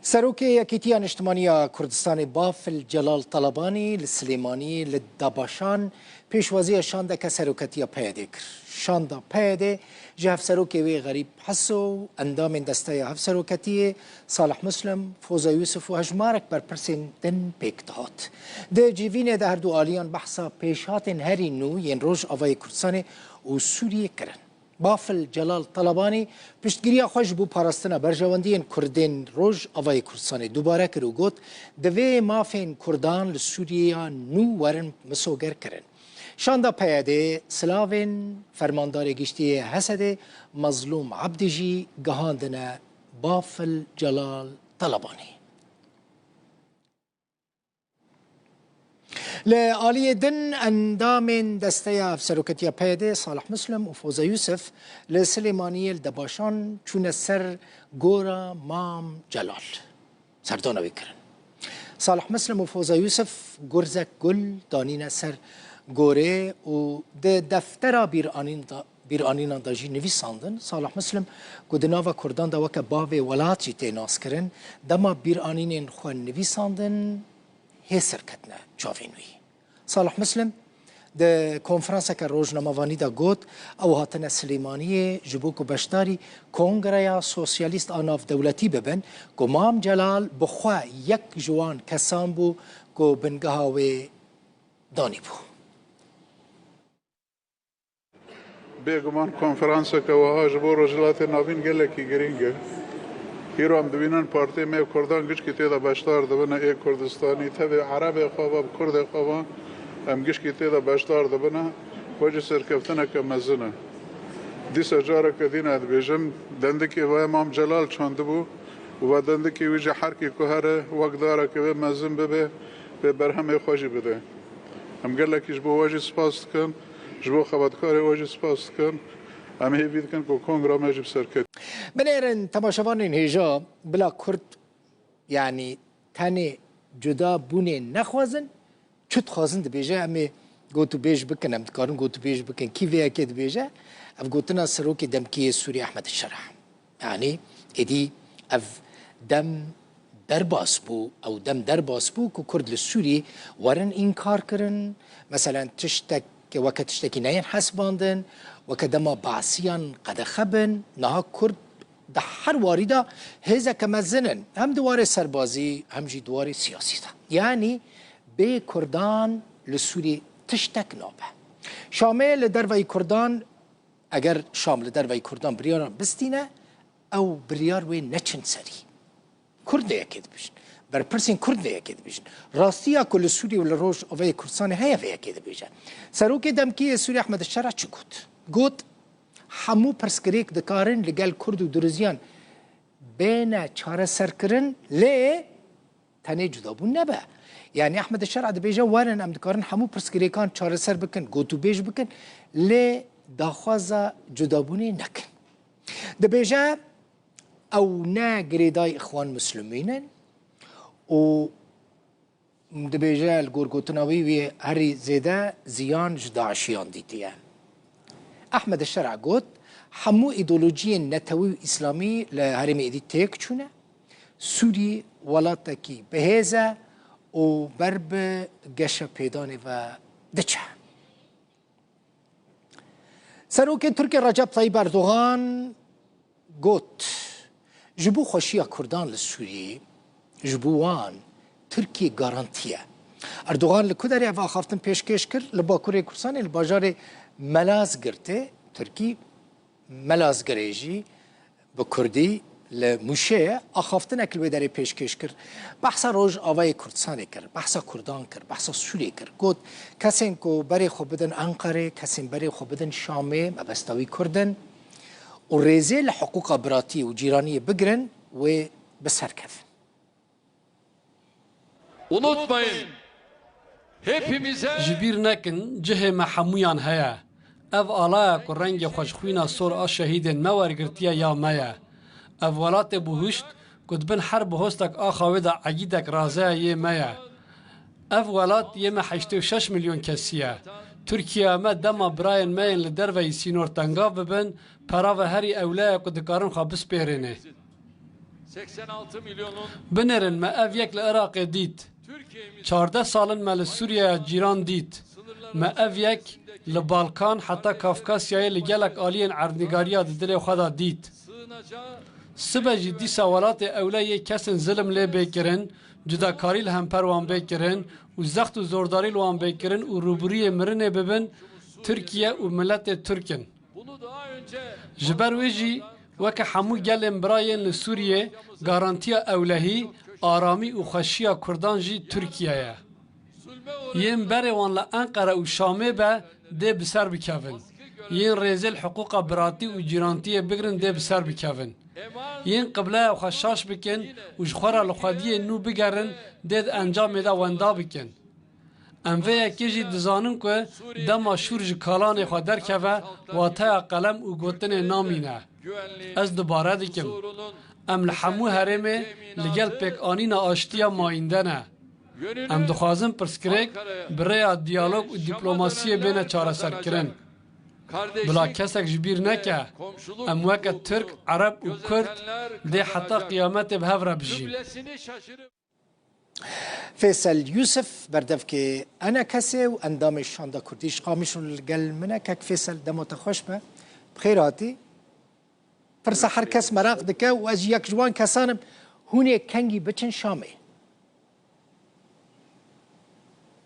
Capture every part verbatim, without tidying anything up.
Serokê Yekîtiya Niştimanî ya Kurdistanê Bafil Celal Talabanî li Silêmaniyê li Dabaşan pêşwaziya şandeke seroketiya P Y D'ê kir. Şanda P Y D'ê ji hevserokê wê Xerîb Heso û endamên desteya hevseroketiyê Salih Muslim, Foza Yusuf û hejmarek berpirsên din pêk dihat. Di civînê de her du aliyan behsa pêşhatên herî nû yên Rojavayê Kurdistanê û Sûriyê kirin. Bafil Celal Talabanî piştgiriya xwe ji bo parastina berjewendiyên Kurdên Rojavayê Kurdistanê dubare kir û got, divê mafên Kurdan li Sûriyeya nû werin misogerkirin. Şanda P Y D'ê silavên Fermandarê Giştî yê Hesedê Mezlûm Ebdî jî gihandine Bafil Celal Talabanî. Li aliyê din endamên desteya hevseroketiya P Y D'ê Salih Muslim û Foza Yusuf li Silêmaniyê li Debaşan çûne ser gora Mam Celal. Serdana wî kirin. Salih Muslim û Foza Yusuf gurzek gul danîne ser gorê û di deftera bîranîn de bîranînan de jî nivîsandin. Salih Muslim ku di nava Kurdan de weke bavê welat jî tê naskirin, dema bîranînên xwe nivîsandin, hê serketine çavên wî. Salih Muslim di konferanseke rojnamevanî de got, ew hatine Silêmaniyê ji bo ku beşdarî Kongreya Sosyalîst a Navdewletî bibin, ku Mam Celal bi xwe yek ji wan kesan bû ku bingeha wê danîbû. Bêguman konferanseke wiha ji bo Rojhilatê Navîn gelekî girîng e. Îro em dibînin partiyê me yê Kurdan gişkî tê de beşdar dibin, ê Kurdistanî, tevê Erebê xwe ve, bi Kurdê xwe ve, em gişkî tê de beşdar dibin, we jî serkeftineke mezin e. Dîsa careke din e dibêjim, dendikê we Mam Celal çandibû û we dendikê wî jî herkî ku here wek dareke wê mezin bibe, wê berhemê xwe jî bide. Em gelekî ji bo we jî spas dikin, ji bo xebatkarê we jî spas dikin. Em hêvî dikin ku kongra me jî bi ser ket. Binêrin temaşevanên hêja, bila Kurd, yanî tenê cuda bûnê nexwazin, çi dixwazin dibêje, em ê gotûbêj bikin, em dikarin gotûbêj bikin. Kî vê yekê dibêje? Ev gotina serokê demkî yê Sûrî Ehmed Şera. Yanî êdî ev dem derbas bû, ew dem derbas bû ku Kurd li Sûrî werin înkar kirin. Meselen tiştek weke tiştekî neyên hesibandin, weke dema Baasiyan qedexe bin. Niha Kurd di her warî de hêzeke mezin in. Hem di warê serbazî, hem jî di warê siyasî de. Yanî bê Kurdan li Sûrî tiştek nabe. Şamê li derveyî Kurdan Eger Şam li derveyî Kurdan biryaran bistîne, ew biryar wê neçin serî. Kurd vê yekê dibêjin. Berpirsên Kurd vê yekê dibêjin. Rastiya ku li Sûrî û li Rojavayê Kurdistanê heye vê yekê dibêje. Serokê demkî yê Sûrî Ehmed Şera çi got? Got, hemû pirsgirêk dikarin li gel Kurd û Diriziyan bêne çareserkirin, lê tenê cudabûn nebe. Yanî Ehmed Şera dibêje, werin em dikarin hemû pirsgirêkan çareser bikin, gotûbêj bikin, lê daxwaza cudabûnê nekin. Dibêje, ew ne girêdayî Îxwan Muslimîn in û dibêje, li gor gotina wî, wî herî zêde ziyan ji DAIŞiyan dîtiye. Ehmed Şera got, hemû îdeolojiyên netewî û îslamî li herêmê êdî têk çûne. Sûrî welatekî bihêz e û ber bi geşepêdanê ve diçe. Serokê Tirkiyê Recep Tayyip Erdogan got, ji bo xweşiya Kurdan li Sûriyê, ji bo wan Tirkiye garantî ye. Erdogan li ku derê ev axaftin pêşkêş kir? Li Bakurê Kurdistanê, li bajarê Melazgirtê, Tirkî Melazgirê jî bi kurdî li Mûşê ye, axaftinek li wê derê pêşkêş kir. Behsa Rojavayê Kurdistanê kir, behsa Kurdan kir, behsa Sûriyê kir. Got, kesên ku berê xwe bidin Enqerê, kesên berê xwe bidin Şamê, mebesta wî Kurd in û rêzê li hiqûqa biratiyê û cîraniyê bigirin, wê bi ser kevin. Unutmayın, hepimize... Ji bîr nekin, cihê me hemûyan heye. Ev alaya ku rengê xwe ji xwîna sor a şehîdên me wergirtiye ya me ye. Ev welatê bihuşt ku di bin her bihostek axa wê de egîdek razeya yê me ye. Ev welat yê me heştê û şeş milyon kesî ye. Tirkiyeya me dema birayên me yên li derveyî sînor tengav bibin, pera ve herî ewle ye ku dikarin xwe bispêrênê. Binêrin me ev yek li Iraqê dît. Çardeh sal in me li Sûriyeya cîran dît. Me ev yek li Balkan heta Kafkasyayê li gelek aliyên erdnîgariya di dilê xwe de dît. Sibe jî dîsa welatê ewle yê kesên zilim lê bê kirin, cudakarî li hemper wan bê kirin û zext û zordarî li wan bê kirin û rûbirûyê mirinê bibin, Tirkiye û miletê Tirk in. Ji ber wê jî weke hemû gelên bira yên li Sûriyê, garantiya ewlehî, aramî û xweşiya Kurdan jî Tirkiye ye. Yên berê wan li Enqere û Şamê be dê bi ser bikevin. Yên rêzê li hiqûqa biratî û cîrantiyê bigrin dê bi ser bikevin. Yên qibleya xwe şaş bikin û ji xwe re li xwediyê nû bigerin dê di encamê de wenda bikin. Em vê yekê jî dizanin ku dema şûr ji kalanê xwe derkeve, wateya qelem û gotinê namîne. Ez dubare dikim. Em li hemû herêmê li gel pêkanîna aştiya mayînde ne. Em dixwazin pirsgirêk bi rêya diyalog û dîplomasiyê bêne çareserkirin. Bila kesek ji bîr neke, em weke Tirk, Ereb û Kurd dê heta qiyametê bi hev re bijîn. Feysel Yûsif, berdevkê ENKSê û endamê Şanda Kurdî ji Qamişlo li gel min e. Kek Feysel, dema te xweş be. Bi xêr hatî. Pirsa her kes meraq dike û ez jî yek ji wan kesan im. Hûn ê kengî biçin Şamê?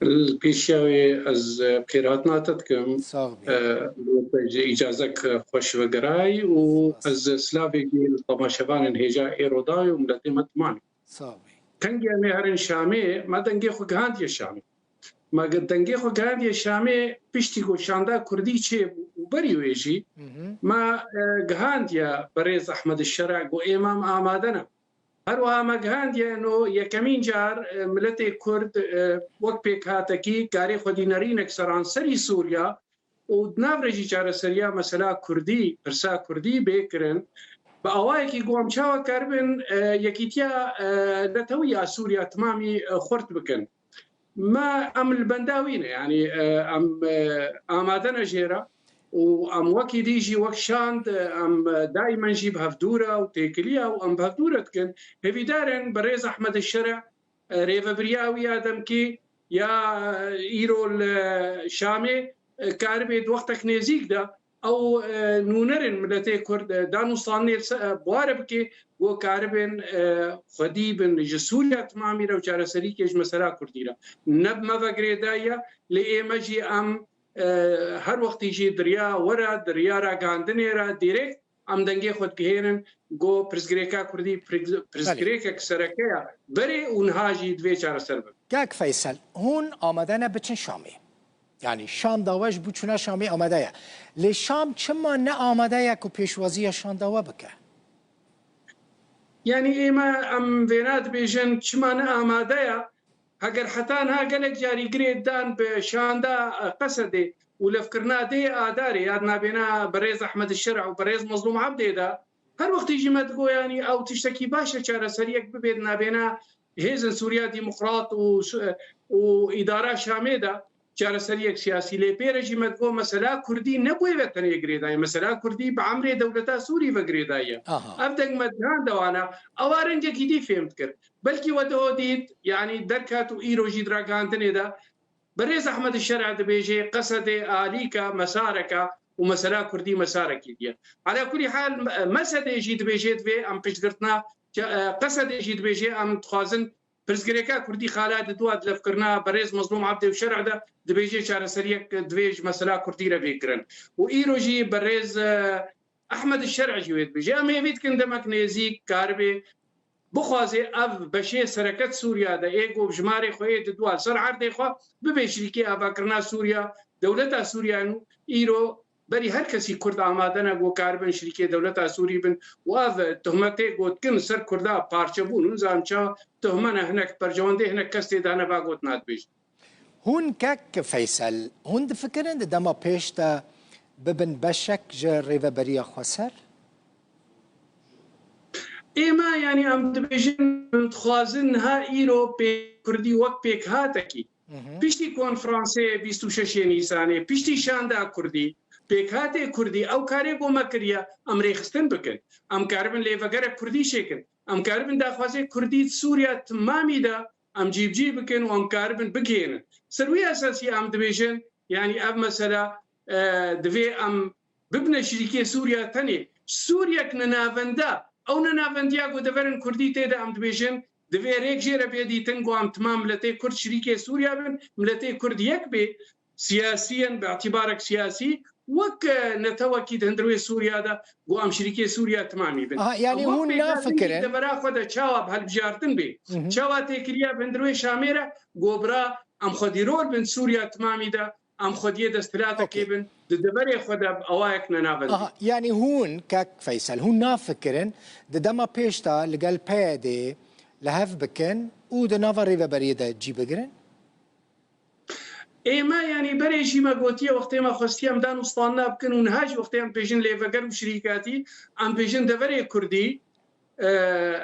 Li pêşiya wê ez, e, xêrhatina te dikim. Sax bî. E, bo te ji îcazek xweş vegerayî û ez silavê jî li temaşevanên hêja êro dayê û miletê me diman. Sax bî. Kengê em ê herin Şamê, me dengê xwe gihandiye Şamê. Me ge-, dengê xwe gihandiye Şamê piştî ku Şanda Kurdî çêbû û berî wê jî Hı hı. me, e, gihandiye berêz Ehmed Şer'a, got, êma em amade ne. Her wiha me gihandiye no yekemîn car, e, miletê Kurd, e, wek pêkhatekî karê xwedî nerînek seranserî Sûriya û di nav re jî çareseriya mesela Kurdî, pirsa Kurdî bê kirin. Bi awayekî ku em çawa karibin, e, yekîtiya, e, netewî ya Sûriya timamî, e, xurt bikin. Me, em li benda wî ne, yanî, e, em, e, amade ne jê re û em wekî dî jî wek Şand, e, em, e, daîmen jî bi hevdû re û têkiliya û em bi hevdû re dikin. Hêvîdar in berêz Ehmed Şer'a, e, rêvebiriya wî ya demkî ya, e, îro li Şamê, e, karibê di wextek nêzîk de ew, e, nûnerên miletê Kurd, e, danûstandinê li ser, e, bi wa re bike, ku karibin, e, xwedî bin ji Sûriya timamî re û çareserîkê ji mesela Kurdî re. Ne bi me ve girêdayî ye, lê ê me jî em, e, her wextî jî di riya we re, di riya ragihandinê re, dîrekt em dengê xwe digihêrin, ku pirsgirêka Kurdî, pirs-, Belê. pirsgirêkek sereke ye berê û niha jî divê çareser bibe. Kek Feysel, hûn amade ne biçin Şamê? Yanî Şam dawa ji bo çûna Şamê amade ye. Lê Şam çima ne amade ye ku pêşwaziya Şam dawa bike? Yanî ême em vêna dibêjin çima ne amade ye. Heger heta niha gelek carî girê dan bi Şanda, e, Qesedê û levkirina dê Adarê ya di navbêna berêz Ehmed Şer'a û berêz Mezlûm Ebdê de, her wextî jî me digot, yanî ew tiştekî baş e çareseriyek bibê di navbêna Hêzên Sûriya Demokrat û, û îdara Şamê de çareseriyek siyasî. Lê pê re jî me digot, mesela Kurdî ne bo êve tenê girêdayî. Mesela Kurdî bi emrê dewleta Sûrî ve girêdayî ye. Aha. Ev deng me dihan dewana, ewa rengekî dî fêm dikir. Belkî we diho dît, yanî derket û îro jî di ragihandinê de Birêz Ehmed Şer'a dibêje, Qesedê alîka, mesareka û mesela Kurdî mesarekî diye. Ala kulî hal, me-, Mesedê jî dibêje divê em piştgirtina Qe-, e, Qesedê jî dibêje em dixwazin pirsgirêka Kurdî xala di dua dilevkirina berêz Mezlûm Ebdê û Şer'a de dibêje çareseriyek divê ji mesela Kurdî re bê kirin. Û îro jî berêz, e, Ehmed Şer'a jî wê dibêje. Em hêvî dikin demek nêzîk karibe bixwaze ev beşê sereke di Sûriya de ê ku bi jimarê xwe ê di dua li ser erdê xwe bibe şirîkê avakirina Sûriya, dewleta Sûriya nû îro berî her kesî Kurd amade ne ku karibin şirîkê dewleta Sûrî bin û ev tohmetê ku dikin li ser Kurda parçebûn û nizam ça tohme ne hinek percewendê hinek kes tê de hene va gotina dibêjin. Hûn kek Feysel, hûn difikirin di dema pêş de bibin beşek ji Rêveberiya Xweser? Ême, yanî em dibêjin, em dixwazin niha îro pê-, Kurdî wek pêkhatekî, Hı hı. piştî konferansê bîst û şeşê Nîsanê, piştî şanda Kurdî, pêkhatê Kurdî, ew karê ku me kiriye, em rêxistin bikin. Em karibin lêvegerek Kurdî çêkin. Em karibin daxwazê Kurdî di Sûriya timamî de em cîbicî bikin û em karibin bigihênin. Ser wî esasî em dibêjin, yanî ev mesela, e, divê em bibine şirîkê Sûriya tenê. Sûriyek nenavenda, ew nenavendiya ku deverên Kurdî tê de em dibêjin, divê rêk jê re bê dîtin ku em timam miletê Kurd şirîkê Sûriya bin, miletê Kurd yek bê, siyasiyen, bi îtibarek siyasî, wek, e, netewekî di hundirê Sûriya de, ku em şirîkê Sûriya timamî bin. Aha, yani Em wek hûn pêkhatinekî nafikirin. Devera xwe de çawa bi hilbijartin bê, Hı hı. çawa têkiliya bi hundirê Şamê re, ku bira em xwedîrol bin Sûriya timamî de, em xwediyê desthilatekê Okey. bin, di deverê xwe de bi awayek nenavind. Aha, yani hûn, kak Feysel, hûn nafikirin, di dema pêş de li gel P Y D'ê li hev bikin û di nava rêveberiyê de cî bigirin? Ê me, yanî berê jî me gotiye, wextê me xwestiye em dan û standina bikin û niha jî wextê em bêjin lêveger û şirîkatî, em bêjin deverê Kurdî, e,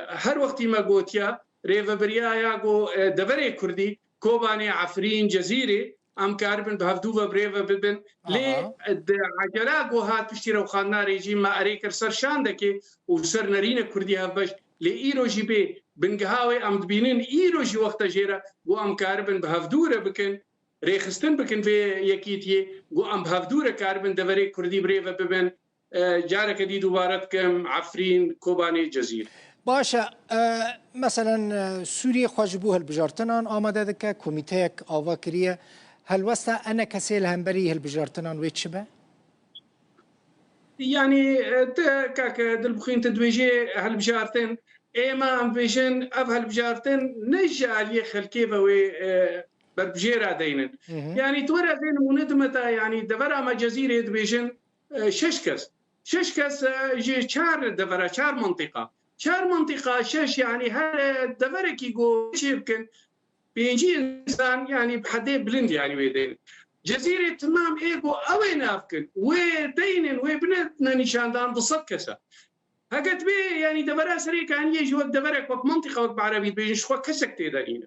her wextî me gotiye, rêvebiriya ya ku, e, deverê Kurdî, Kobanê, Efrîn, Cezîrê, em karibin bi hevdû ve bi rê ve bibin. Lê Aha. di ecela ku hat piştî rewxandina rejîm me erê kir ser şandekê û ser nerînek Kurdî hevbeş. Lê îro jî bê bingeha wê em dibînin, îro jî wexta jê re ku em karibin bi hevdû re bikin, rêxistin bikin vê yekîtiyê, ku em bi hevdû re karibin deverê Kurdî bi rê ve bibin. E, careke dî dubare dikim, Efrîn, Kobanê, Cezîr. Baş e, e, meselen, e, Sûriyê xwe ji bo hilbijartinan amade dike, komîteyek ava kiriye. Helwesta enekesê li hemberî hilbijartinan wê çi be? Yanî, e, te, kake Dilbixwîn, tu dibêjê hilbijartin. Ê me em dibêjin, ev hilbijartin ne ji aliyê xelkê ve wê, e, berbijêra deynin. Hı hı. Yanî, tu were vê nimûne dime te, yanî, devera me Cezîrê dibêjin, e, şeş kes. Şeş kes, e, ji çar devera, çar mantîqa. Çar mantîqa, şeş, yanî, her, e, deverekî ku çê bikin, pêncî însan, yanî, bi hedê bilind, yanî, wê deynin. Cezîrê timam ê ku ew ê nav kin, wê deynin, wê bine nîşandan du sed kes e. Heke tu bê, yanî, devera Serê Kaniyê jî wek deverek, wek mantîqa, wek bi erebî dibêjin, ji xwe kesek tê de nîne.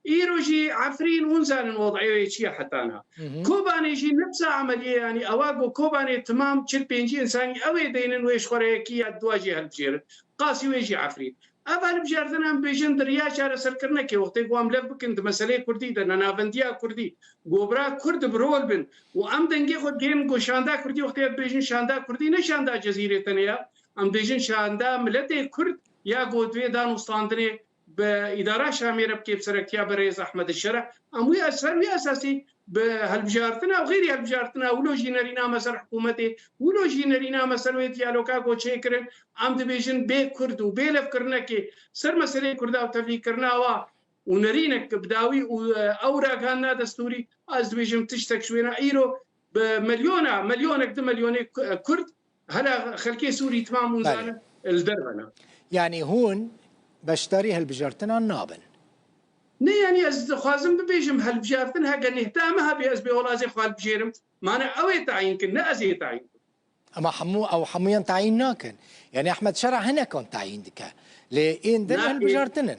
Îro jî Efrîn hûn zanin wed'ê wê çi ye heta niha. Hı hı. Kobanê jî nefsa emeliyê, yanî, ewa ku Kobanê timam çil pêncî însanî ew ê deynin wê ji xwe re yekî ya dua jê hilbijêrin. Qasî wê jî Efrîn. Ev hilbijartin em bêjin di riya çareserkirinekê, wextê ku em lev bikin di meseleyê Kurdî de, nenavendiya Kurdî, ku bira Kurd bi rol bin û em dengê xwe digihên ku şanda Kurdî, wextê em dibêjin şanda Kurdî, ne şanda Cezîrê tenê ya, em dibêjin şanda miletê Kurd ya ku divê dan û standinê bi îdara Şamê re bikê, bi serektiya berêz Ehmed Şera. Em wî es-, ser wî esasî bi hilbijartina û xeyrî hilbijartina, wilo jî nerîna me ser hikûmetê, wilo jî nerîna me ser wê diyaloga ku çêkirin, em dibêjin bê Kurd û bê levkirinekê ser meseleyê Kurda û tevlîkirina wa û nerînek bi dawî û, e, ew ragihandina destûrî, ez dibêjim tiştek ji wê ne. Îro bi milyona, milyonek, du milyonê Ku-, Kurd, hela xelkê Sûrî timam hûn Belê. zanin, li derve ne. Yanî hûn beşdarî hilbijartinan nabin? Ne, yanî ez dixwazim bibêjim, hilbijartin heke nihta me hebê ez bê olazê xwe hilbijêrim, mane ew ê tayîn kin, ne ez ê tayîn kim. Ama hemû, ew hemûyan tayîn nakin. Yanî Ehmed Şera hinekan tayîn dike. Lê ên din Na, ê- hilbijartin in.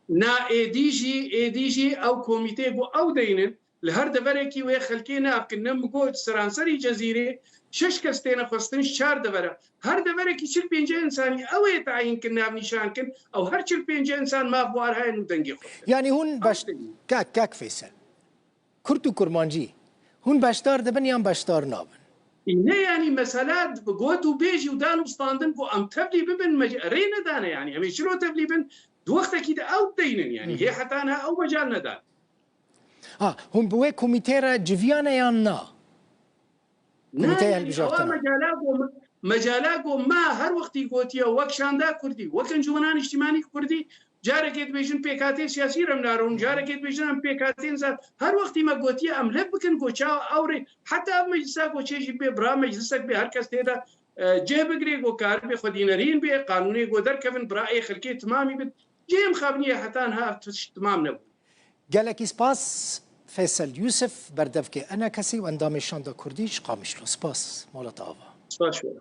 Na êdî jî, êdî jî ew komîteyê ku ew deynin, li her deverekî wê xelkê nav kin, ne min got seranserî Cezîrê şeş kes têne xwestin ji çar devera. Her deverekî çil pêncî însanî ew ê tayîn kin, navnîşan kin, ew her çil pêncî însan maf war heye û dengê xwe bidin. Yanî hûn Ew baş-, deynin. Kak, kak Feysel. Kurd û Kurmancî, hûn beşdar dibin yan beşdar nabin? Ne, yanî mesela bi got û bêjî û dan û standin ku em tevlî bibin, me rê nedane, yanî em ê çilo tevlî bin, di wextekî de ew deynin, yanî Hı hı. hê heta niha ew mecal nedan. Ha, hûn bi wê komîtê re civiyane yan na? Na, Komîteya yanî, hilbijartina. Ewa mecala ku me, mecala ku me her wextî gotiye, wek şanda Kurdî, wek encûmena niştîmanî Kurdî, carekê dibêjin pêkhatê siyasî re em narin, carekê dibêjin em pêkhatên zar. Her wextî me gotiye em lev bikin ku çawa ew rê, heta ev meclisa ku çê jî bê, bira meclisek bê, her kes tê de, e, cih bigirê ku karibê xwedînerîn bê, qanûnê ku derkevin, bira ê xelkê timamî bin. Cihê mixabiniyê heta niha ev tişt timam nebû. Gelekî spas Feysel Yûsif, berdevkê Enekesî û endamê Şanda Kurdî ji Qamişlo. Spas, mala te ava. Spas ji we.